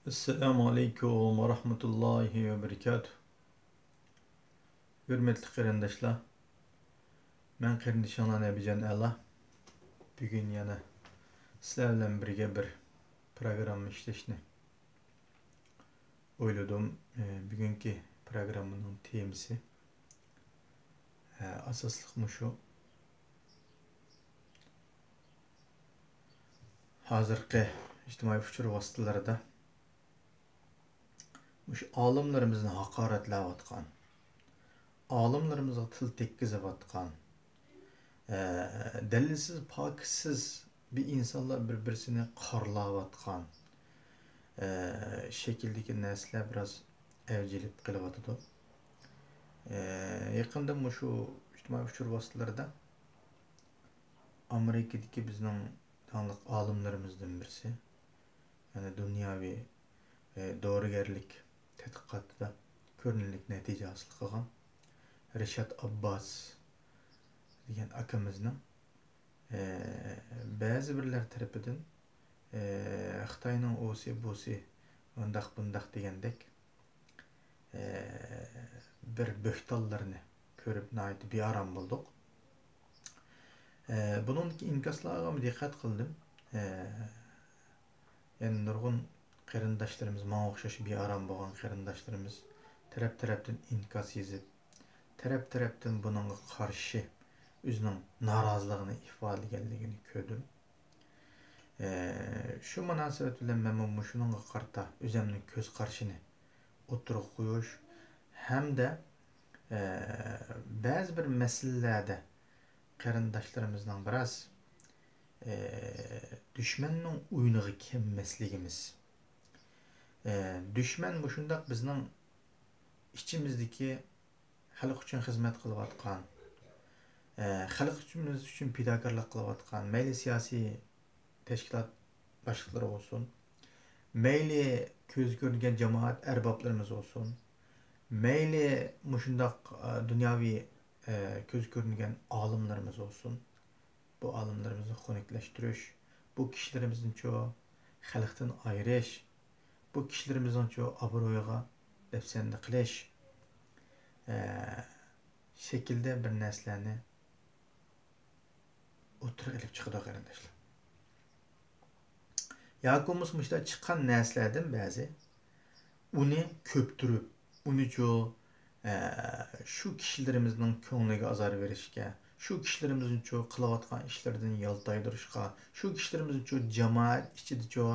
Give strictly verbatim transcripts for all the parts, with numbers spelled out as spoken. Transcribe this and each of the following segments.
ئەسسالامۇ ئەلەيكۇم ۋە رەھمەتۇللاھى ۋە بەرىكاتۇھ. ھۆرمەتلىك قېرىنداشلار، مەن قېرىندىشىڭلار نەبىجان ئەلا. بۈگۈن يەنە سىلەر بىلەن بىرگە بىر پروگرامما ئىشلەشنى ئويلىدىم. ئە، بۈگۈنكى پروگراممىنىڭ تېمىسى، ئە، ئاساسلىق مۇشۇ. ھازىرقى ئىجتىمائىي ئۇچۇر ۋاسىتىلىرىدە مۇشۇ ئالىملىرىمىزنى ھاقارەتلەۋاتقان، ئالىملىرىمىزغا تىل تەگكۈزۈۋاتقان، ئە، دەلىلسىز، پاكىتسىز بىر ئىنسانلار بىر-بىرسىنى قارىلاۋاتقان، ئە، شەكىلدىكى نەرسىلەر بىراز ئەۋج ئېلىپ قېلىۋاتىدۇ. ئە، يېقىندا مۇشۇ ئىجتىمائىي ئۇچۇر ۋاسىتىلىرىدا ئامېرىكىدىكى بىزنىڭ داڭلىق ئالىملىرىمىزدىن بىرسى، يەنى دۇنياۋى، ئە، دورىگەرلىك تەتقىقاتىدا كۆرۈنەرلىك نەتىجە ھاسىل قىلغان رىشات ئابباس دېگەن ئاكىمىزنىڭ، ئە، بەزى بىرلەر تەرىپىدىن، ئە، خىتاينىڭ ئۇسى بۇسى، ئۇنداق بۇنداق دېگەندەك، ئە، بىر بۆھتانلىرىنى كۆرۈپ ناھايىتى بىئارام بولدۇق. ئە، بۇنىڭدىكى ئىنكاسلارغا دىققەت قىلدىم. ئە، يەنە نۇرغۇن قېرىنداشلىرىمىز، ماڭا ئوخشاش بىئارام بولغان قېرىنداشلىرىمىز تەرەپ-تەرەپتىن ئىنكاس يېزىپ، تەرەپ-تەرەپتىن بۇنىڭغا قارشى ئۆزىنىڭ نارازىلىقىنى ئىپادىلىگەنلىكىنى كۆردۈم. ئە، شۇ مۇناسىۋەت بىلەن مەنمۇ مۇشۇنىڭغا قارىتا ئۆزەمنىڭ كۆز قارىشىنى ئوتتۇرىغا قويۇش ھەمدە، ئە، بەزى بىر مەسىلىلەردە قېرىنداشلىرىمىزنىڭ بىراز، ئە، دۈشمەننىڭ ئويۇنىغا كەممەسلىكىمىز. ئە، دۈشمەن مۇشۇنداق بىزنىڭ ئىچىمىزدىكى خەلق ئۈچۈن خىزمەت قىلىۋاتقان، ئە، خەلقىمىز ئۈچۈن پىداكارلىق قىلىۋاتقان، مەيلى سىياسىي تەشكىلات باشلىقلىرى بولسۇن، مەيلى كۆزگە كۆرۈنگەن جامائەت ئەربابلىرىمىز بولسۇن، مەيلى مۇشۇنداق، ئە، دۇنياۋى، ئە، كۆزگە كۆرۈنگەن ئالىملىرىمىز بولسۇن، بۇ ئالىملىرىمىزنى خۇنۈكلەشتۈرۈش، بۇ كىشىلىرىمىزنىچۇ خەلقتىن ئايرىش، بۇ كىشىلىرىمىزنىڭچۇ ئابرۇيىغا دەپسەندە قىلىش، ئە، شەكىلدە بىر نەرسىلەرنى ئوتتۇرىغا ئېلىپ چىقىدۇ، قېرىنداشلار. ياكى بولمىسا مۇشۇنداق چىققان نەرسىلەردىن بەزى ئۇنى كۆپتۈرۈپ، ئۇنىچۇ، ئە، شۇ كىشىلىرىمىزنىڭ كۆڭلىگە ئازار بېرىشكە، شۇ كىشىلىرىمىزنىچۇ قىلىۋاتقان ئىشلىرىدىن يالتايدۇرۇشقا، شۇ كىشىلىرىمىزنىچۇ جامائەت ئىچىدىچۇ،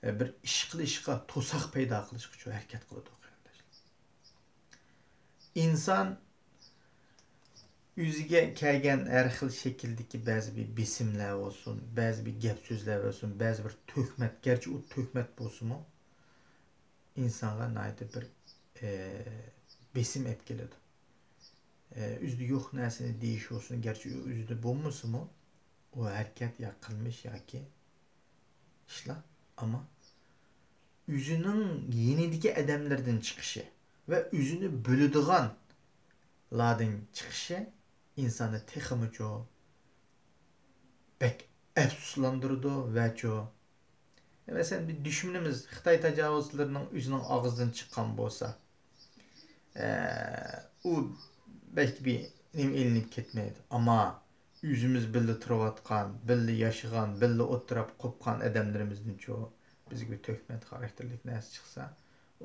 ئە، بىر ئىش قىلىشقا توساق پەيدا قىلىشقىچۇ ھەرىكەت قىلىدۇ، قېرىنداشلار. ئىنسان ئۆزىگە كەلگەن ھەر خىل شەكىلدىكى بەزى بىر بېسىملەر بولسۇن، بەزى بىر گەپ سۆزلەر بولسۇن، بەزى بىر تۆھمەت، گەرچە ئۇ تۆھمەت بولسىمۇ، ئىنسانغا ناھايىتى بىر، ئە، بېسىم ئېلىپ كېلىدۇ. ئە، ئۆزىدە يوق نەرسىنى دېيىش بولسۇن، گەرچە ئۇ ئۆزىدە بولمىسىمۇ، ئۇ ھەرىكەت يا قىلمىش ياكى ئىشلار، ئەمما ئۆزىنىڭ يېنىدىكى ئادەملەردىن چىقىشى ۋە ئۆزىنى بۆلىدىغانلاردىن چىقىشى ئىنساننى تېخىمۇچۇ بەك ئەپسۇسلاندۇرىدۇ ۋەچۇ، مەسىلەن، بىر دۈشمىنىمىز خىتاي تاجاۋۇزچىلىرىنىڭ ئۆزىنىڭ ئاغزىدىن چىققان بولسا، ئە، ئۇ بەك بىر نېمە ئېلىنىپ كەتمەيدۇ. ئەمما ئۆزىمىز بىللە تۇرۇۋاتقان، بىللە ياشىغان، بىللە ئولتۇراپ قوپقان ئادەملىرىمىزدىنچۇ بىزگە بىر تۆھمەت خاراكتېرلىك نەرسە چىقسا،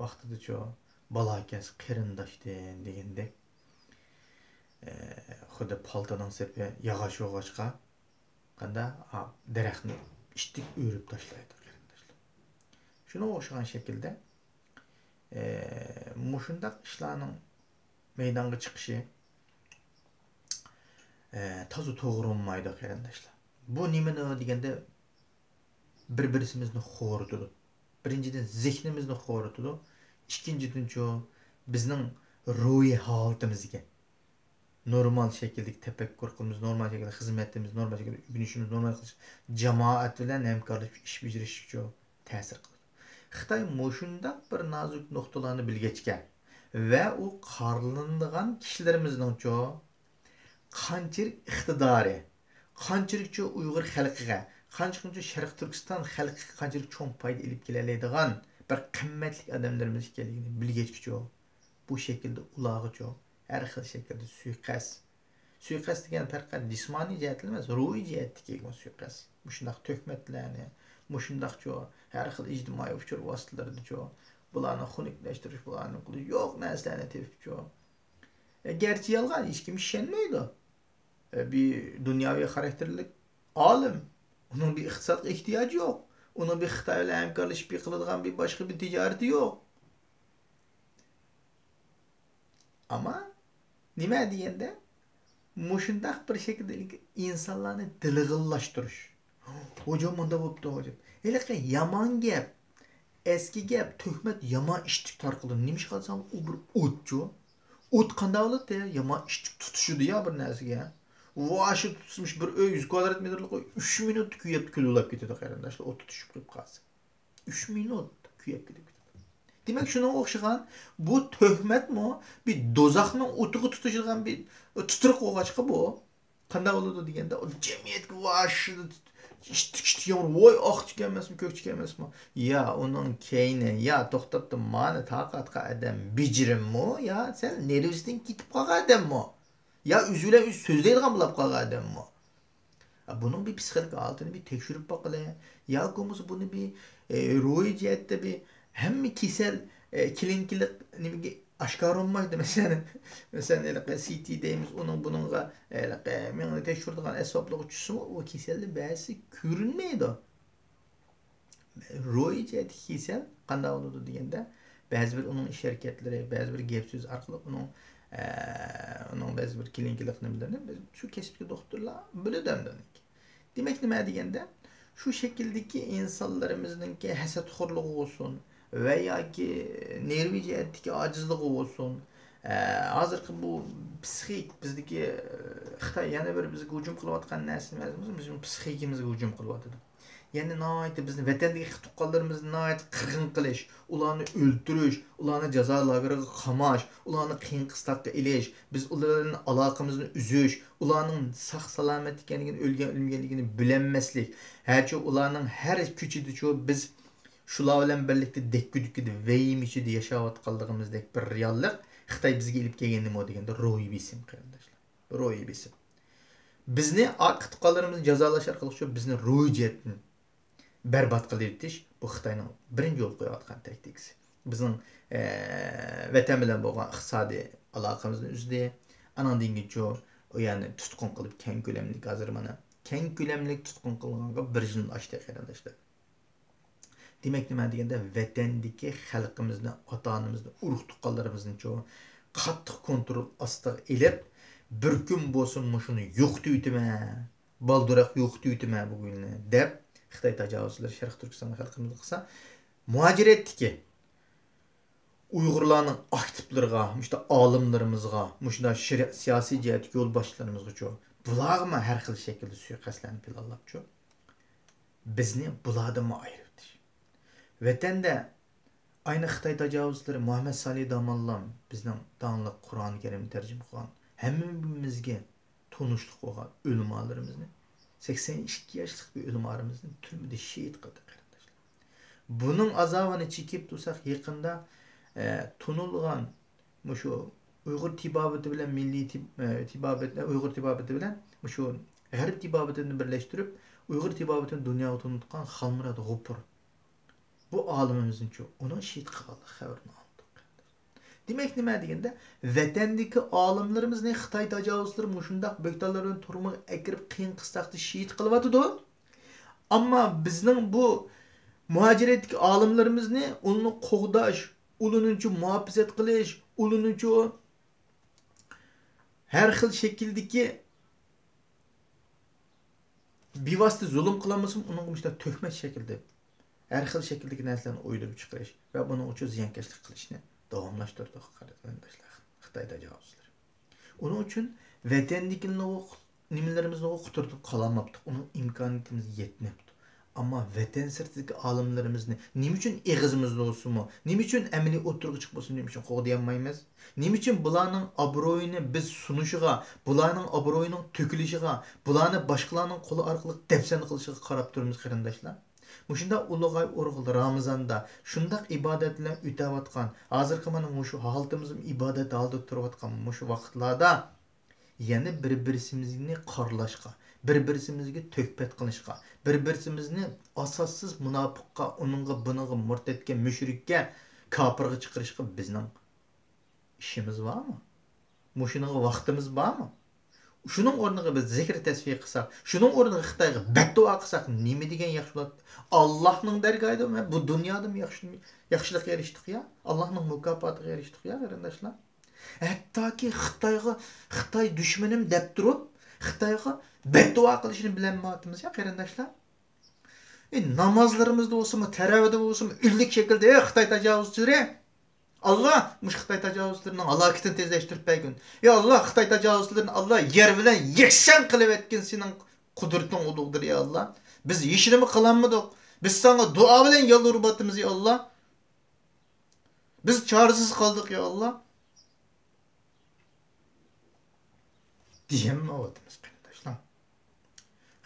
ۋاقتىدىچۇ بالا كەلسە قېرىنداشتىن دېگەندەك، ئە، خۇددى پالتىنىڭ سېپى ياغاچ بولغاچقا، قاندا، ئا، دەرەخنى ئىتتىك ئۆرۈپ تاشلايدۇ، قېرىنداشلار. شۇنىڭغا ئوخشىغان شەكىلدە، ئە، مۇشۇنداق ئىشلارنىڭ مەيدانغا چىقىشى، ئە، تازا توغرا بولمايدۇ، قېرىنداشلار. بۇ نېمىنى دېگەندە، بىر-بىرسىمىزنى خورىتىدۇ. بىرىنچىدىن، زېھنىمىزنى خورىتىدۇ. ئىككىنچىدىنچۇ، بىزنىڭ روھىي ھالىتىمىزگە، نورمال شەكىلدىكى تەپەككۇر قىلىمىز، نورمال شەكىلدە خىزمەتىمىز، نورمال شەكىلدە ئۆگىنىشىمىز، نورمال قىلىش، جامائەت بىلەن ھەمكارلىشىپ ئىش بېجىرىشكىچۇ تەسىر قىلىدۇ. خىتاي مۇشۇنداق بىر نازۇك نۇقتىلارنى بىلگەچكە ۋە ئۇ قارىلىنىدىغان كىشىلىرىمىزنىڭچۇ قانچىلىك ئىقتىدارى، قانچىلىكچۇ ئۇيغۇر خەلقىگە، قانچىلىكچۇ شەرقىي تۈركىستان خەلقىگە قانچىلىك چوڭ پايدا ئېلىپ كېلەلەيدىغان بىر قىممەتلىك ئادەملىرىمىز ئىكەنلىكىنى بىلگەچكىچۇ، بۇ شەكىلدە ئۇلارغىچۇ ھەر خىل شەكىلدە سۇيىقەست. سۇيىقەست دېگەن پەقەت جىسمانىي جەھەتتىلا ئەمەس، روھىي جەھەتتىكى سۇيىقەست. مۇشۇنداق تۆھمەتلەرنى، مۇشۇنداقچۇ ھەر خىل ئىجتىمائىي ئۇچۇر ۋاسىتىلىرىدىچۇ بۇلارنى خۇنۈكلەشتۈرۈش، بۇلارنى قىلىش، يوق نەرسىلەرنى تېپىپچۇ. ئە، گەرچە يالغان، ھېچكىم ئىشەنمەيدۇ. ئە، بىر دۇنياۋى خاراكتېرلىك ئالىم. ئۇنىڭ بىر ئىقتىسادقا ئېھتىياجى يوق. ئۇنىڭ بىر خىتاي بىلەن ھەمكارلىشىپ بىر قىلىدىغان بىر باشقا بىر تىجارىتى يوق. ئەمما نېمە دېگەندە، مۇشۇنداق بىر شەكىلدە ئىنسانلارنى دىلغىنلاشتۇرۇش. ھوجام مۇنداق بوپتۇ، ھوجام. ھېلىقى يامان گەپ، ئەسكى گەپ، تۆھمەت يامان ئىشتىك تارقىلىدۇ. نېمىشقا دېسەڭ، ئۇ بىر ئوتچۇ. ئوت قانداق بولىدۇ؟ يامان ئىشتىك تۇتىشىدۇ يا بىر نەرسىگە. ۋاشى تۇتسىمىش بىر ئۆي يۈز كۋادرات مېتىرلىق ئۆي ئۈچ مىنۇتتا كۆيۈپ كۈلۈۋلاپ كېتىدۇ، قېرىنداشلار، ئوت تۇتۇشۇپ قېلىپ قالسا. ئۈچ مىنۇت كۆيۈپ كېتىپ كېتىدۇ. دېمەك، شۇنىڭغا ئوخشىغان بۇ تۆھمەتمۇ بىر دوزاخنىڭ ئوتىغا تۇتىشىدىغان بىر تۇتۇرۇق بولغاچقا بۇ. قانداق بولىدۇ دېگەندە، ئۇ جەمئىيەتكە ۋاي شۇ ئىشتىك ئىشتىك يامغۇر، ۋاي ئاقچىكەن ئەمەسمۇ، كۆكچىكەن ئەمەسمۇ؟ يا ئۇنىڭ كەينى، يا توختاپتۇ، مانا تاقاتقان ئادەم بېجىرىممۇ، يا سەل نېرۋىسىدىن كېتىپ قالغان ئادەممۇ؟ يا ئۆزى بىلەن ئۆزى سۆزلەيدىغان بولۇپ قالغان ئادەممۇ؟ بۇنىڭ بىر پسىخىك ھالىتىنى بىر تەكشۈرۈپ باقىلى. ياكى بولمىسا بۇنى بىر، ئە، روھىي جەھەتتە بىر ھەممە كېسەل، ئە، كلىنىكىلىق نېمىگە ئاشكارا بولمايدۇ. مەسىلەن، مەسىلەن، ھېلىقى سىتى دەيمىز، ئۇنىڭ بۇنىڭغا، ھېلىقى مېڭىنى تەكشۈرىدىغان ئەسۋابلىققا چۈشسىمۇ، ئۇ كېسەلدە بەزىسى كۆرۈنمەيدۇ. روھىي جەھەتتىكى كېسەل قانداق بولىدۇ دېگەندە، بەزى بىر ئۇنىڭ ئىش ھەرىكەتلىرى، بەزى بىر گەپ سۆز ئارقىلىق ئۇنىڭ، ئە، ئۇنىڭ بەزى بىر كلىنىكىلىق نېمىلىرىنى بىز شۇ كەسىپتىكى دوختۇرلار بىلىدۇ ئەمدى. دېمەك، نېمە دېگەندە، شۇ شەكىلدىكى ئىنسانلىرىمىزنىڭكى ھەسەتخورلۇقى بولسۇن ۋە ياكى نېرۋىي جەھەتتىكى ئاجىزلىقى بولسۇن، ئە، ھازىرقى بۇ پسىخىك، بىزدىكى، ئە، خىتاي يەنە بىر بىزگە ھۇجۇم قىلىۋاتقان نەرسە نېمە دېسىڭىز، بىزنىڭ پسىخىكىمىزغا ھۇجۇم قىلىۋاتىدۇ. يەنى ناھايىتى بىزنى، ۋەتەندىكى تۇغقانلىرىمىزنى ناھايىتى قىرغىن قىلىش، ئۇلارنى ئۆلتۈرۈش، ئۇلارنى جازا لاگېرىغا قاماش، ئۇلارنى قىيىن قىستاققا ئېلىش، بىز ئۇلار بىلەن ئالاقىمىزنى ئۈزۈش، ئۇلارنىڭ ساق سالامەت ئىكەنلىكىنى، ئۆلگەن ئۆلمىگەنلىكىنى بىلەلمەسلىك. ھەچۇ ئۇلارنىڭ ھەر كوچىدىچۇ بىز شۇلار بىلەن بىرلىكتە دەككە-دۈككىدە ۋەھىمە ئىچىدە ياشاۋاتقانلىقىمىزدەك بىر رېئاللىق. خىتاي بىزگە ئېلىپ كەلگەن نېمە دېگەندە روھىي بېسىم، قېرىنداشلار. روھىي بېسىم. بىزنى ئاق تۇغقانلىرىمىزنى جازالاش ئارقىلىق شۇ بىزنى روھىي جەھەتتىن بەربات قىلىۋېتىش، بۇ خىتاينىڭ بىرىنچى يولغا قويۇۋاتقان تاكتىكىسى. بىزنىڭ، ئە، ۋەتەن بىلەن بولغان ئىقتىسادىي ئالاقىمىزنى ئۈزدى. ئانىڭدىن كېيىنچۇ، ئۇ يەرنى تۇتقۇن قىلىپ، كەڭ كۆلەملىك، ھازىر مانا كەڭ كۆلەملىك تۇتقۇن قىلغانغا بىر يىل ئاشتى، قېرىنداشلار. دېمەك، نېمە دېگەندە، ۋەتەندىكى خەلقىمىزنى، ئاتا-ئانىمىزنى، ئۇرۇق-تۇغقانلىرىمىزنىچۇ قاتتىق كونترول ئاستىغا ئېلىپ، بىر كۈن بولسۇن مۇشۇنى يوقىتىۋېتىمەن، بالدۇرراق يوقىتىۋېتىمەن بۇ گۈلنى، دەپ خىتاي تاجاۋۇزچىلىرى شەرقىي تۈركىستاندا خەلقىمىزگە قىلسا، مۇھاجىرەتتىكى ئۇيغۇرلارنىڭ ئاكتىپلىرىغا، مۇشۇنداق ئالىملىرىمىزغا، مۇشۇنداق شەرق-، سىياسىي جەھەتتىكى يولباشچىلىرىمىزغىچۇ، بۇلارغىمۇ ھەر خىل شەكىلدە سۇيىقەستلەرنى پىلانلاپچۇ، بىزنى بۇلاردىنمۇ ئايرىۋېتىش. ۋەتەندە ئاينى خىتاي تاجاۋۇزچىلىرى مۇھەممەد سالىھ داموللام، بىزنىڭ داڭلىق قۇرئان كەرىمنى تەرجىمە قىلغان، ھەممىمىزگە تونۇشلۇق بولغان ئۆلىمالىرىمىزنى، سەكسەن ئىككى ياشلىق بىر ئۆلىمالىرىمىزنى تۈرمىدە شېھىت قىلدى، قېرىنداشلار. بۇنىڭ ئازابىنى چېكىپ تۇرساق، يېقىندا، ئە، تونۇلغان مۇشۇ ئۇيغۇر تېبابىتى بىلەن مىللىي تېب-، ئە، تېبابەت-، ئۇيغۇر تېبابىتى بىلەن مۇشۇ غەرب تېبابىتىنى بىرلەشتۈرۈپ، ئۇيغۇر تېبابىتىنى دۇنياغا تونۇتقان خالمۇرات غوپۇر. بۇ ئالىمىمىزنىچۇ، ئۇنىڭ شېھىت قىلغانلىق خەۋىرىنى ئالدۇق. دېمەك، نېمە دېگەندە، ۋەتەندىكى ئالىملىرىمىزنى خىتاي تاجاۋۇزچىلىرى مۇشۇنداق بۆھتانلار بىلەن تۈرمىگە ئەكىرىپ، قىيىن قىستاقتا شېھىت قىلىۋاتىدۇ. ئەمما بىزنىڭ بۇ مۇھاجىرەتتىكى ئالىملىرىمىزنى، ئۇلارنى قوغداش، ئۇلارنىچۇ مۇھاپىزەت قىلىش، ئۇلارنىچۇ ھەر خىل شەكىلدىكى بىۋاسىتە زۇلۇم قىلالمىسىمۇ، ئۇنىڭغا مۇشۇنداق تۆھمەت شەكلىدە ھەر خىل شەكىلدىكى نەرسىلەرنى ئويدۇرۇپ چىقىرىش ۋە بۇنىڭ ئۈچۈن زىيانكەشلىك قىلىشنى داۋاملاشتۇردۇق، قېرىنداشلار، خىتاي تاجاۋۇزچىلىرى. ئۇنىڭ ئۈچۈن ۋەتەندىكى نېمىلىرىمىزنى قۇتۇردۇق، قالالماپتۇق. ئۇنىڭ ئىمكانىيىتىمىز يەتمەپتۇ. ئەمما ۋەتەن سىرتىدىكى ئالىملىرىمىزنى نېمە ئۈچۈن ئېغىزىمىزدا بولسىمۇ، نېمە ئۈچۈن ئەمەلىي ئوتتۇرىغا چىقىپ بولسىمۇ، نېمە ئۈچۈن قوغدىيالمايمىز؟ نېمە ئۈچۈن بۇلارنىڭ ئابرۇيىنى بىز سۇنۇشىغا، بۇلارنىڭ ئابرۇيىنىڭ تۆكۈلۈشىغا، بۇلارنى باشقىلارنىڭ قولى ئارقىلىق دەپسەندە قىلىشىغا قاراپ تۇرىمىز، قېرىنداشلار؟ مۇشۇنداق ئۇلۇغ ئاي، ئۇلۇغ رامىزاندا شۇنداق ئىبادەت بىلەن ئۆتەۋاتقان، ھازىرقى مانا مۇشۇ ھالىتىمىزمۇ ئىبادەت ھالىتىدە تۇرۇۋاتقان مۇشۇ ۋاقىتلاردا، يەنە بىر-بىرسىمىزنى قارىلاشقا، بىر-بىرسىمىزگە تۆھپەت قىلىشقا، بىر-بىرسىمىزنى ئاساسسىز مۇناپىققا، ئۇنىڭغا، بۇنىڭغا، مۇرتەتكە، مۇشرىككە، كاپىرغا چىقىرىشقا بىزنىڭ ئىشىمىز بارمۇ؟ مۇشۇنىڭغا ۋاقتىمىز بارمۇ؟ شۇنىڭ ئورنىغا بىز زىكىر تەسبىھ قىلساق، شۇنىڭ ئورنىغا خىتايغا بەددۇئا قىلساق، نېمە دېگەن ياخشى بولاتتى؟ ئاللاھنىڭ دەرگاھىدىمۇ، بۇ دۇنيادىمۇ ياخشى، ياخشىلىققا ئېرىشتۇق يا، ئاللاھنىڭ مۇكاپاتىغا ئېرىشتۇق يا، قېرىنداشلار. ھەتتاكى خىتايغا، خىتاي دۈشمىنىم دەپ تۇرۇپ، خىتايغا بەددۇئا قىلىشنى بىلەلمەيۋاتىمىز يا، قېرىنداشلار. ئى، نامازلىرىمىزدا بولسىمۇ، تەرەۋىدە بولسىمۇ، ئۈنلۈك شەكىلدە، ئى، خىتاي تاجاۋۇزچىلىرى، ئاللا مۇشۇ خىتاي تاجاۋۇزچىلىرىنىڭ ھالاكىتىنى تېزلەشتۈرۈپ بەرگىن. يا ئاللا، خىتاي تاجاۋۇزچىلىرىنى ئاللا يەر بىلەن يەكسان قىلىۋەتكىن، سېنىڭ قۇدرىتىڭ ئۇلۇغدۇر، يا ئاللا. بىز ھېچنېمە قىلالمىدۇق. بىز ساڭا دۇئا بىلەن يالۋۇرۇۋاتىمىز، يا ئاللا. بىز چارىسىز قالدۇق، يا ئاللا. دېيەلمەيۋاتىمىز، قېرىنداشلار.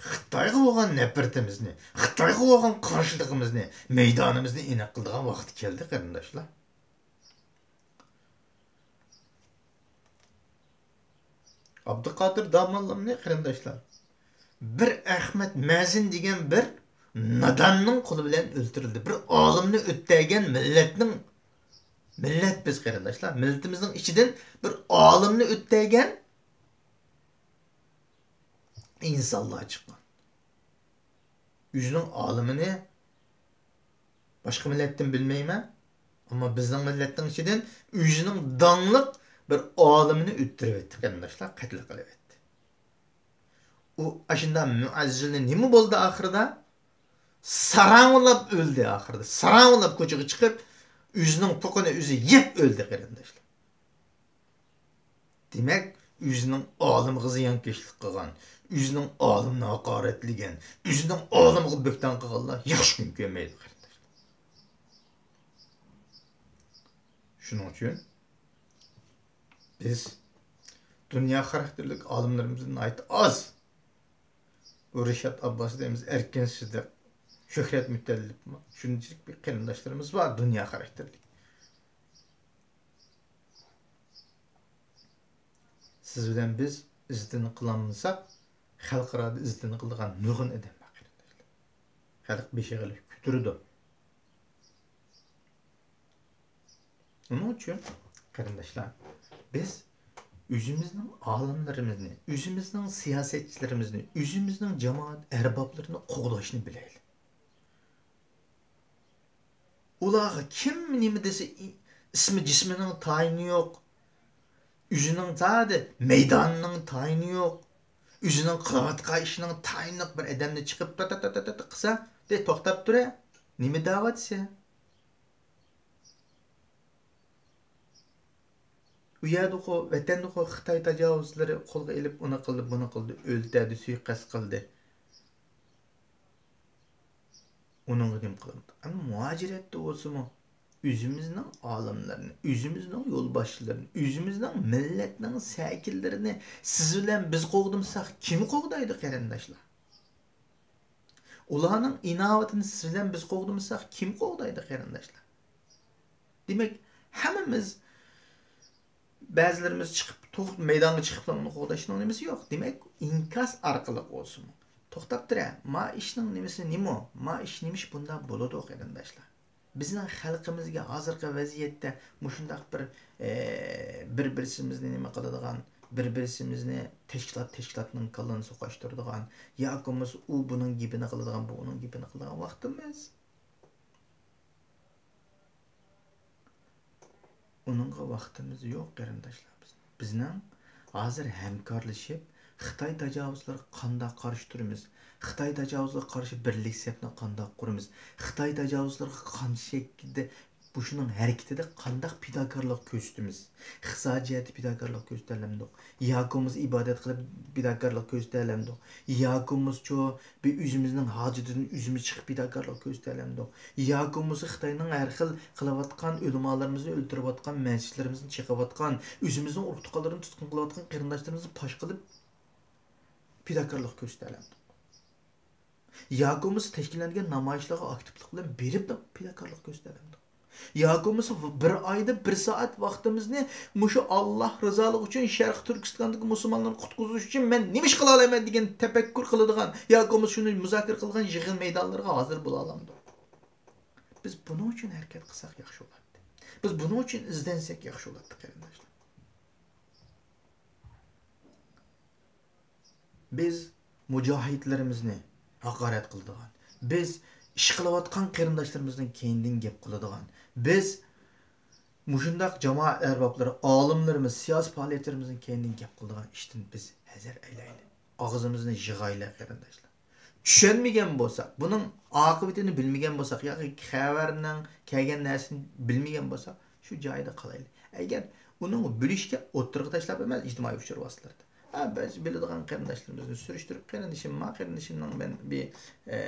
خىتايغا بولغان نەپرىتىمىزنى، خىتايغا بولغان قارشىلىقىمىزنى، مەيدانىمىزنى ئېنىق قىلىدىغان ۋاقىت كەلدى، قېرىنداشلار. ئابدۇقادىر داموللامنى، قېرىنداشلار، بىر ئەخمەت مەزىن دېگەن بىر ناداننىڭ قولى بىلەن ئۆلتۈرۈلدى. بىر ئالىمنى ئۆتتەگەن مىللەتنىڭ، مىللەت بىز، قېرىنداشلار، مىللىتىمىزنىڭ ئىچىدىن بىر ئالىمنى ئۆتتەگەن ئىنسانلار چىققان. ئۆزىنىڭ ئالىمىنى باشقا مىللەتتىن بىلمەيمەن، ئەمما بىزنىڭ مىللەتنىڭ ئىچىدىن ئۆزىنىڭ داڭلىق بىر ئالىمىنى ئۆلتۈرۈۋەتتى، قېرىنداشلار، قەتل قىلىۋەتتى. ئۇ ئاشۇنداق مۇئەززىنى نېمە بولدى ئاخىرىدا؟ ساراڭلاپ ئۆلدى ئاخىرىدا. ساراڭلاپ كوچىغا چىقىپ، ئۆزىنىڭ پوقىنى ئۆزى يەپ ئۆلدى، قېرىنداشلار. دېمەك، ئۆزىنىڭ ئالىمىغا زىيانكەشلىك قىلغان، ئۆزىنىڭ ئالىمىنى ھاقارەتلىگەن، ئۆزىنىڭ ئالىمىغا بۆھتان قىلغانلار ياخشى كۈن كۆرمەيدۇ، قېرىنداشلار. شۇنىڭ ئۈچۈن بىز دۇنيا خاراكتېرلىك ئالىملىرىمىز ناھايىتى ئاز. بۇ رىشات ئابباس دەيمىز، ئەركىن سىدىق، شۆھرەت مۇتەللىپ، شۇنچىلىك بىر قېرىنداشلىرىمىز بار دۇنيا خاراكتېرلىك. سىز بىلەن بىز ئىززىتىنى قىلالمىساق، خەلقئارادا ئىززىتىنى قىلىدىغان نۇرغۇن ئادەم بار، قېرىنداشلار. خەلق بېشىغا ئېلىپ كۆتۈرىدۇ. ئۇنىڭ ئۈچۈن، قېرىنداشلار، بىز ئۆزىمىزنىڭ ئالىملىرىمىزنى، ئۆزىمىزنىڭ سىياسەتچىلىرىمىزنى، ئۆزىمىزنىڭ جامائەت ئەربابلىرىنى قوغداشنى بىلەيلى. ئۇلارغا كىم نېمە دېسە، ئىسمى جىسمىنىڭ تايىنى يوق. ئۆزىنىڭ زادى مەيدانىنىڭ تايىنى يوق. ئۆزىنىڭ قىلىۋاتقان ئىشىنىڭ تايىنلىق بىر ئادەمنى چىقىپ تا تا تا تا تا قىلسا، دە توختاپ تۇرە. نېمە دەۋاتىسەن؟ ئۇ يەردىخۇ، ۋەتەندىخۇ خىتاي تاجاۋۇزچىلىرى قولغا ئېلىپ، ئۇنى قىلدى، بۇنى قىلدى، ئۆلتۈردى، سۇيىقەست قىلدى. ئۇنىڭغا نېمە قىلىمىز؟ ئەمما مۇھاجىرەتتە بولسىمۇ، ئۆزىمىزنىڭ ئالىملىرىنى، ئۆزىمىزنىڭ يولباشچىلىرىنى، ئۆزىمىزنىڭ مىللەتنىڭ سەكىنلىرىنى سىز بىلەن بىز قوغدىمىساق، كىم قوغدايدۇ، قېرىنداشلار؟ ئۇلارنىڭ ئىناۋىتىنى سىز بىلەن بىز قوغدىمىساق، كىم قوغدايدۇ، قېرىنداشلار؟ دېمەك، ھەممىمىز، بەزىلىرىمىز چىقىپ، تۇغ-، مەيدانغا چىقىپلا ئۇنى قوغداشنىڭ نېمىسى يوق. دېمەك، ئىنكاس ئارقىلىق بولسىمۇ. توختاپ تۇرە، ما ئىشنىڭ نېمىسى نېمە؟ ما ئىش نېمە ئىش بۇنداق بولىدۇ، قېرىنداشلار؟ بىزنىڭ خەلقىمىزگە ھازىرقى ۋەزىيەتتە مۇشۇنداق بىر، ئە، بىر-بىرسىمىزنى نېمە قىلىدىغان، بىر-بىرسىمىزنى تەشكىلات تەشكىلاتنىڭ كاللىنى سوقاشتۇرىدىغان، ياكى بولمىسا ئۇ بۇنىڭ گېپىنى قىلىدىغان، بۇ ئۇنىڭ گېپىنى قىلىدىغان ۋاقتىمىز. ئۇنىڭغا ۋاقتىمىز يوق، قېرىنداشلار. بىز، بىزنىڭ ھازىر ھەمكارلىشىپ، خىتاي تاجاۋۇزلىرىغا قانداق قارشى تۇرىمىز؟ خىتاي تاجاۋۇزلىرىغا قارشى بىرلىك سەپنى قانداق قۇرىمىز؟ خىتاي تاجاۋۇزلىرىغا قانداق شەكىلدە، بۇ شۇنىڭ ھەرىكىتىدە قانداق پىداكارلىق كۆرسىتىمىز؟ ئىقتىسادىي جەھەتتە پىداكارلىق كۆرسىتەلەمدۇق؟ ياكى بولمىسا ئىبادەت قىلىپ پىداكارلىق كۆرسىتەلەمدۇق؟ ياكى بولمىسىچۇ بىر ئۆزىمىزنىڭ ھاجىتىدىن ئۆزىمىز چىقىپ پىداكارلىق كۆرسىتەلەمدۇق؟ ياكى بولمىسا خىتاينىڭ ھەر خىل قىلىۋاتقان، ئۆلىمالىرىمىزنى ئۆلتۈرۈۋاتقان، مەسچىتلىرىمىزنى چېقىۋاتقان، ئۆزىمىزنىڭ ئۇرۇق-تۇغقانلىرىنى تۇتقۇن قىلىۋاتقان قېرىنداشلىرىمىزنى پاش قىلىپ پىداكارلىق كۆرسىتەلەمدۇق؟ ياكى بولمىسا تەشكىللەنگەن نامايىشلارغا ئاكتىپلىق بىلەن بېرىپ پىداكارلىق كۆرسىتەلەمدۇق؟ ياكى بولمىسا بىر ئايدا بىر سائەت ۋاقتىمىزنى مۇشۇ ئاللاھ رىزالىقى ئۈچۈن شەرقىي تۈركىستاندىكى مۇسۇلمانلارنى قۇتقۇزۇش ئۈچۈن مەن نېمە ئىش قىلالايمەن دېگەن تەپەككۇر قىلىدىغان ياكى بولمىسا شۇنى مۇزاكىرە قىلىدىغان يىغىن مەيدانلىرىغا ھازىر بولالامدۇق؟ بىز بۇنىڭ ئۈچۈن ھەرىكەت قىلساق ياخشى بولاتتى. بىز بۇنىڭ ئۈچۈن ئىزدەنسەك ياخشى بولاتتى، قېرىنداشلار. بىز مۇجاھىدلىرىمىزنى ھاقارەت قىلىدىغان، بىز ئىش قىلىۋاتقان قېرىنداشلىرىمىزنىڭ كەينىدىن گەپ قىلىدىغان، بىز مۇشۇنداق جامائەت ئەربابلىرى، ئالىملىرىمىز، سىياسىي پائالىيەتچىلىرىمىزنىڭ كەينىدىن گەپ قىلىدىغان ئىشتىن بىز ھەزەر ئەيلەيلى. ئاغزىمىزنى يىغايلى، قېرىنداشلار. چۈشەنمىگەن بولساق، بۇنىڭ ئاقىۋىتىنى بىلمىگەن بولساق ياكى خەۋەرنىڭ كەلگەن نەرسىنى بىلمىگەن بولساق، شۇ جايىدا قالايلى. ئەگەر ئۇنىڭ بىلىشكە ئوتتۇرىغا تاشلاپ ئەمەس، ئىجتىمائىي ئۇچۇر ۋاسىتىلىرىدا. ھە، بىز بىلىدىغان قېرىنداشلىرىمىزنى سۈرۈشتۈرۈپ، قېرىندىشىم، ما قېرىندىشىمنىڭ مەن بىر، ئە،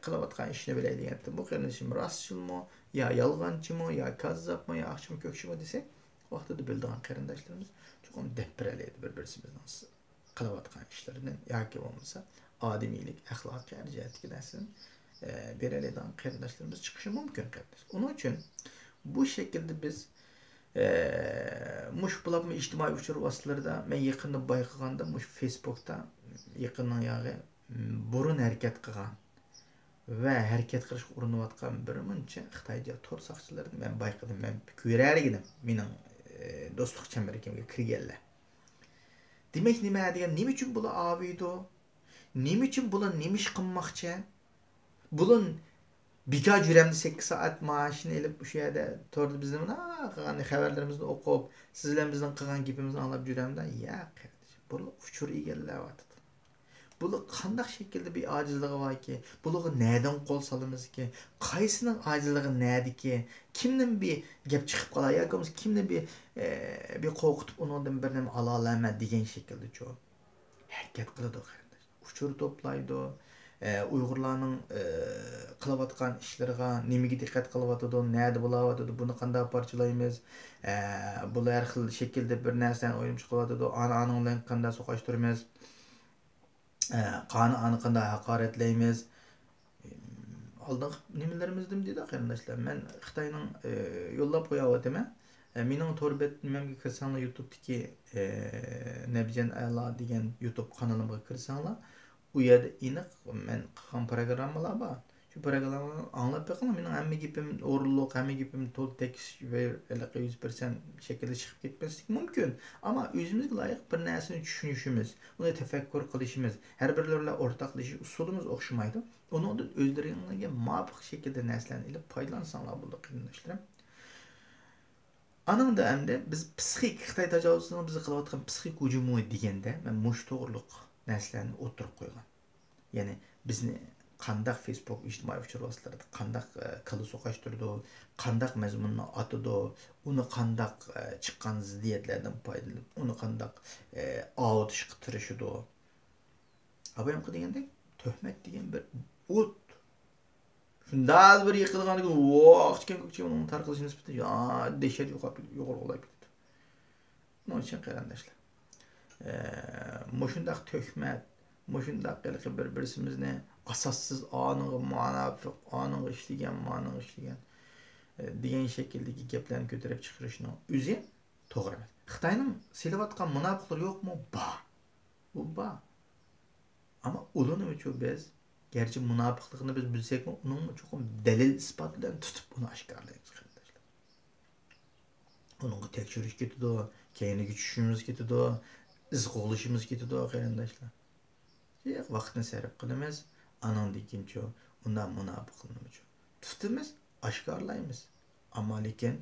قىلىۋاتقان ئىشىنى بىلەي دېگەنتىم. بۇ قېرىندىشىم راستچىلمۇ، يا يالغانچىمۇ، يا كاززاپمۇ، يا ئاقچىمۇ كۆكچىمۇ دېسەك، ۋاقتىدا بىلىدىغان قېرىنداشلىرىمىز چوقۇم دەپ بېرەلەيدۇ بىر-، بىرسىمىزنىڭ قىلىۋاتقان ئىشلىرىنى ياكى بولمىسا ئادىمىيلىك، ئەخلاقىي ھەر جەھەتتىكى نەرسىنى، ئە، بېرەلەيدىغان قېرىنداشلىرىمىز چىقىشى مۇمكىن، قېرىنداش. ئۇنىڭ ئۈچۈن بۇ شەكىلدە بىز، ئە، مۇشۇ بولۇپمۇ ئىجتىمائىي ئۇچۇر ۋاسىتىلىرىدا مەن يېقىندا بايقىغاندا مۇشۇ فېيسبۇكتا يېقىننىڭ ياغى بۇرۇن ھەرىكەت قىلغان ۋە ھەرىكەت قىلىشقا ئۇرۇنۇۋاتقان بىر مۇنچە خىتايچە تور ساقچىلىرىنى مەن بايقىدىم، مەن كۆرەلىگىنىم، مېنىڭ، ئە، دوستلۇق چەمبىرىكىمگە كىرگەنلەر. دېمەك، نېمە دېگەن، نېمە ئۈچۈن بۇلار ئاۋۇيدۇ؟ نېمە ئۈچۈن بۇلار نېمە ئىش قىلماقچى؟ بۇلار بىكار جۈرەمدە سەككىز سائەت مائاشىنى ئېلىپ، شۇ يەردە توردا بىزنى مۇنداق قىلغان خەۋەرلىرىمىزنى ئوقۇپ، سىز بىلەن بىزنىڭ قىلغان گېپىمىزنى ئاڭلاپ جۈرەمدە؟ ياق، قېرىندىشىم. بۇلار ئۇچۇر ئىگىلەۋاتىدۇ. بۇلار قانداق شەكىلدە بىر ئاجىزلىقى باركى؟ بۇلارغا نەدىن قول سالىمىزكى؟ قايسىنىڭ ئاجىزلىقى نەدىكى؟ كىمدىن بىر گەپ چىقىپ قالار ياكى بولمىسا كىمنى بىر، ئە، بىر قورقۇتۇپ ئۇنىڭدىن بىر نېمە ئالالامەن دېگەن شەكىلدىچۇ؟ ھەرىكەت قىلىدۇ، قېرىنداش. ئۇچۇر توپلايدۇ. ئە، ئۇيغۇرلارنىڭ، ئە، قىلىۋاتقان ئىشلىرىغا، نېمىگە دىققەت قىلىۋاتىدۇ، نەدە بولاۋاتىدۇ، بۇنى قانداق پارچىلايمىز، ئە، بۇلار ھەر خىل شەكىلدە بىر نەرسىلەرنى ئويلىنىپ چىقىۋاتىدۇ، ئانى ئانىڭ بىلەن قانداق سوقاشتۇرىمىز، ئە، قانى ئانى قانداق ھاقارەتلەيمىز، ئالدىنقى نېمىلىرىمىزدىمۇ دېدى قېرىنداشلار. مەن خىتاينىڭ، ئە، يوللاپ قوياۋاتىمەن. ئە، مېنىڭ تور بەت نېمەمگە كىرسەڭلار، يۇتۇبتىكى، ئە، نەبىجان ئەلا دېگەن يۇتۇب قانىلىمغا كىرسەڭلار، ئۇ يەردە ئېنىق مەن قىلغان پروگراممىلار بار. شۇ پروگراممىلارنى ئاڭلاپ بېقىڭلار. مېنىڭ ھەممە گېپىم ئورۇنلۇق، ھەممە گېپىم تولۇق تېكىست ۋە ھېلىقى يۈز پىرسەنت شەكىلدە چىقىپ كەتمەسلىكى مۇمكىن. ئەمما ئۆزىمىزگە لايىق بىر نەرسىنى چۈشىنىشىمىز، ئۇنى تەپەككۇر قىلىشىمىز، ھەر بىرلىرى بىلەن ئورتاقلىشىش ئۇسۇلىمىز ئوخشىمايدۇ. ئۇنىڭدىن ئۆزلىرىڭلارغا مۇۋاپىق شەكىلدە نەرسىلەرنى ئېلىپ پايدىلانساڭلار بولىدۇ، قېرىنداشلىرىم. ئانىڭدا ئەمدى بىز پسىخىك، خىتاي تاجاۋۇزچىلىرىنىڭ بىزگە قىلىۋاتقان پسىخىك ھۇجۇمى دېگەندە، مەن مۇشۇ توغرۇلۇق نەرسىلەرنى ئوتتۇرىغا قويغان. يەنى بىزنى قانداق فېيسبۇك ئىجتىمائىي ئۇچۇر ۋاسىتىلىرىدا قانداق، ئە، كاللا سوقاشتۇرىدۇ، قانداق مەزمۇننى ئاتىدۇ، ئۇنى قانداق، ئە، چىققان زىددىيەتلەردىن پايدىلىنىپ، ئۇنى قانداق، ئە، ئاۋۇتۇشقا تىرىشىدۇ. ئابايامقا دېگەندەك، تۆھمەت دېگەن بىر ئوت. شۇنداق بىر يېقىلغاندىكىن، ۋاقتىكەن كۆكچى ئۇنىڭ تارقىلىش نىسبىتى يا دەھشەت يوقاپ، يۇقىرى قولاپ كېتىدۇ. شۇنىڭ ئۈچۈن قېرىنداشلار، ئە، مۇشۇنداق تۆھمەت، مۇشۇنداق ھېلىقى بىر-بىرسىمىزنى ئاساسسىز ئانىڭغا مۇناپىق، ئانىڭغا ئىشلىگەن، مانىڭغا ئىشلىگەن، ئە، دېگەن شەكىلدىكى گەپلەرنى كۆتۈرۈپ چىقىرىشنىڭ ئۆزى توغرا ئەمەس. خىتاينىڭ سېلىۋاتقان مۇناپىقلىرى يوقمۇ؟ بار. ئۇ بار. ئەمما ئۇلارنىمۇچۇ بىز، گەرچە مۇناپىقلىقىنى بىز بىلسەكمۇ، ئۇنىڭ چوقۇم دەلىل-ئىسپات بىلەن تۇتۇپ، ئۇنى ئاشكارىلايمىز، قېرىنداشلار. ئۇنىڭغا تەكشۈرۈش كېتىدۇ، كەينىگە چۈشۈشىمىز كېتىدۇ، ئىز قوغلىشىمىز كېتىدۇ، قېرىنداشلار. جىق ۋاقىتنى سەرپ قىلىمىز، ئانىڭدىن كېيىنچۇ، ئۇنداق مۇناپىقلىرنىمۇچۇ تۇتىمىز، ئاشكارىلايمىز. ئەمما لېكىن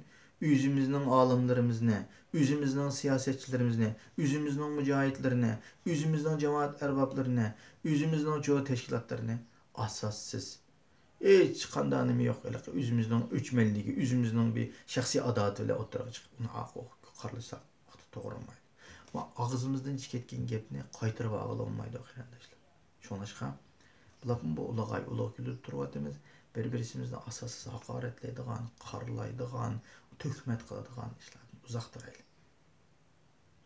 ئۆزىمىزنىڭ ئالىملىرىمىزنى، ئۆزىمىزنىڭ سىياسەتچىلىرىمىزنى، ئۆزىمىزنىڭ مۇجاھىدلىرىنى، ئۆزىمىزنىڭ جامائەت ئەربابلىرىنى، ئۆزىمىزنىڭ چوڭ تەشكىلاتلىرىنى ئاساسسىز، ھېچقانداق نېمە يوق، ھېلىقى ئۆزىمىزنىڭ ئۆچمەنلىكى، ئۆزىمىزنىڭ بىر شەخسىي ئاداۋىتى بىلەن ئوتتۇرىغا چىقىپ، ئۇنى ئاق-، ئوق قارىلىساق، ۋاقتى توغرا بولمايدۇ. ۋە ئاغزىمىزدىن چىقىۋەتكەن گەپنى قايتۇرۇۋالغىلى بولمايدۇ، قېرىنداشلار. شۇڭلاشقا، بۇلارمۇ بۇ ئۇلۇغ ئاي، ئۇلۇغ كۈندە تۇرۇۋاتىمىز. بىر-بىرىمىزنى ئاساسسىز ھاقارەتلەيدىغان، قارىلايدىغان، تۆھمەت قىلىدىغان ئىشلاردىن ئۇزاق تۇرايلى.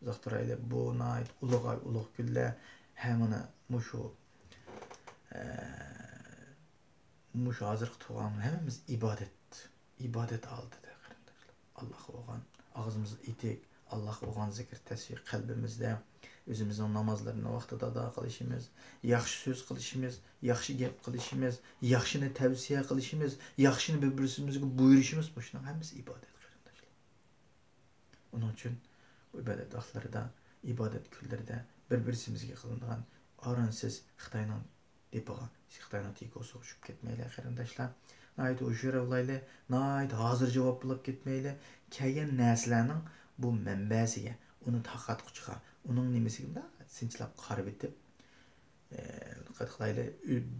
ئۇزاق تۇرايلى. بۇ ناھايىتى ئۇلۇغ ئاي، ئۇلۇغ كۈنلەر. ھە، مانا مۇشۇ، ئە، مۇشۇ ھازىرقى تۇرغان ھەممىمىز ئىبادەت، ئىبادەت ھالىتىدە قېرىنداشلار. ئاللاھقا بولغان ئاغزىمىزدا ئېيتىق، ئاللاھقا بولغان زىكىر تەسبىھ قەلبىمىزدە، ئۆزىمىزنىڭ نامازلىرىنى ۋاقتىدا ئادا قىلىشىمىز، ياخشى سۆز قىلىشىمىز، ياخشى گەپ قىلىشىمىز، ياخشىنى تەۋسىيە قىلىشىمىز، ياخشىنى بىر-بىرسىمىزگە بۇيرۇشىمىز، مۇشۇنىڭ ھەممىسى ئىبادەت، قېرىنداشلار. ئۇنىڭ ئۈچۈن بۇ ئىبادەت ۋاقىتلىرىدا، ئىبادەت كۈنلىرىدە بىر-بىرسىمىزگە قىلىنىدىغان ئارانسىز خىتاينىڭ دېپىغا، خىتاينىڭ تېكوسىغا چۈشۈپ كەتمەيلى، قېرىنداشلار. ناھايىتى ھوشيار بولايلى، ناھايىتى ھازىر جاۋاب بولاپ كەتمەيلى. كەلگەن نەرسىلەرنىڭ بۇ مەنبەسىگە، ئۇنى تارقاتقۇچىغا، ئۇنىڭ نېمىسىگە مۇنداق سىنچىلاپ قارىۋېتىپ، ئە، دىققەت قىلايلى،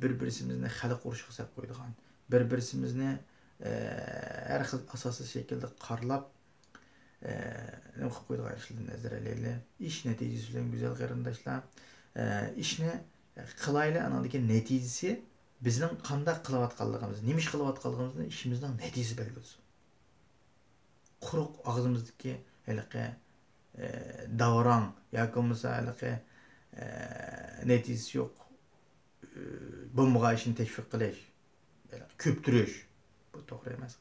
بىر-بىرسىمىزنى خەلق ئۇرۇشىغا سېلىپ قويىدىغان، بىر-بىرسىمىزنى، ئە، ھەر خىل ئاساسسىز شەكىلدە قارىلاپ، ئە، نېمە قىلىپ قويىدىغان ئىشلاردىن نەزەر ئېلەيلى. ئىش نەتىجىسى بىلەن گۈزەل قېرىنداشلار. ئە، ئىشنى قىلايلى، ئانىڭدىن كېيىن نەتىجىسى بىزنىڭ قانداق قىلىۋاتقانلىقىمىز، نېمە ئىش قىلىۋاتقانلىقىمىزنى ئىشىمىزنىڭ نەتىجىسى بەلگىلىسۇن. قۇرۇق ئاغزىمىزدىكى ھېلىقى، ئە، داۋراڭ ياكى بولمىسا ھېلىقى، ئە، نەتىجىسى يوق، ئە، بولمىغان ئىشنى تەشۋىق قىلىش، ھېلىقى كۆپتۈرۈش، بۇ توغرا ئەمەس.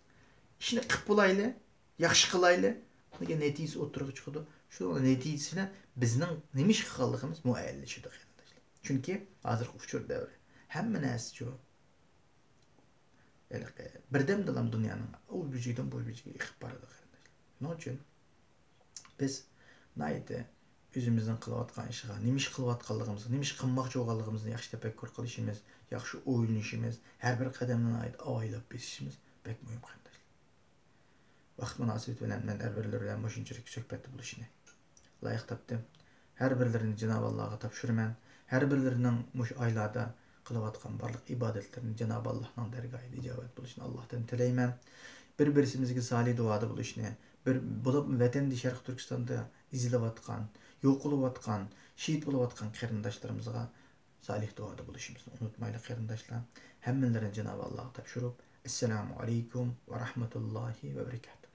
ئىشنى قىلىپ بولايلى، ياخشى قىلايلى، ئاندىن كېيىن نەتىجىسى ئوتتۇرىغا چىقىدۇ. شۇ نەتىجىسى بىلەن بىزنىڭ نېمە ئىش قىلغانلىقىمىز مۇئەييەنلىشىدۇ، قېرىنداشلار. چۈنكى ھازىرقى ئۇچۇر دەۋرى. ھەممە نەرسە شۇ. ھېلىقى بىردەمدىلا دۇنيانىڭ ئۇ بۇرجىكىدىن بۇ بۇرجىكىگە ئېقىپ بارىدۇ، قېرىنداشلار. شۇنىڭ ئۈچۈن بىز ناھايىتى ئۆزىمىزنىڭ قىلىۋاتقان ئىشىغا، نېمە ئىش قىلىۋاتقانلىقىمىزغا، نېمە ئىش قىلماقچى بولغانلىقىمىزنى ياخشى تەپەككۇر قىلىشىمىز، ياخشى ئويلىنىشىمىز، ھەر بىر قەدەمنى ناھايىتى ئاۋايلاپ بېسىشىمىز بەك مۇھىم، قېرىنداشلار. ۋاقىت مۇناسىۋىتى بىلەن مەن ھەر بىرلىرى بىلەن مۇشۇنچىلىك سۆھبەتتە بولۇشنى لايىق تاپتىم. ھەر بىرلىرىنى جانابى ئاللاغا تاپشۇرىمەن. ھەر بىرلىرىنىڭ مۇشۇ ئايلاردا قىلىۋاتقان بارلىق ئىبادەتلىرىنى جانابى ئاللاھنىڭ دەرگاھىدا ئىجابەت بولۇشىنى ئاللاھتىن تىلەيمەن. بىر-بىرسىمىزگە سالىھ دۇئادا بولۇشنى، بىر، بولۇپ ۋەتەندە شەرقىي تۈركىستاندا ئېزىلىۋاتقان، يوقىلىۋاتقان، شېھىت بولۇۋاتقان قېرىنداشلىرىمىزغا سالىھ دۇئادا بولۇشىمىزنى ئۇنتۇمايلى، قېرىنداشلار. ھەممىلىرىنى جانابى ئاللاغا تاپشۇرۇپ، ئەسسالامۇ ئەلەيكۇم ۋە رەھمەتۇللاھى ۋە بەرىكاتۇھ.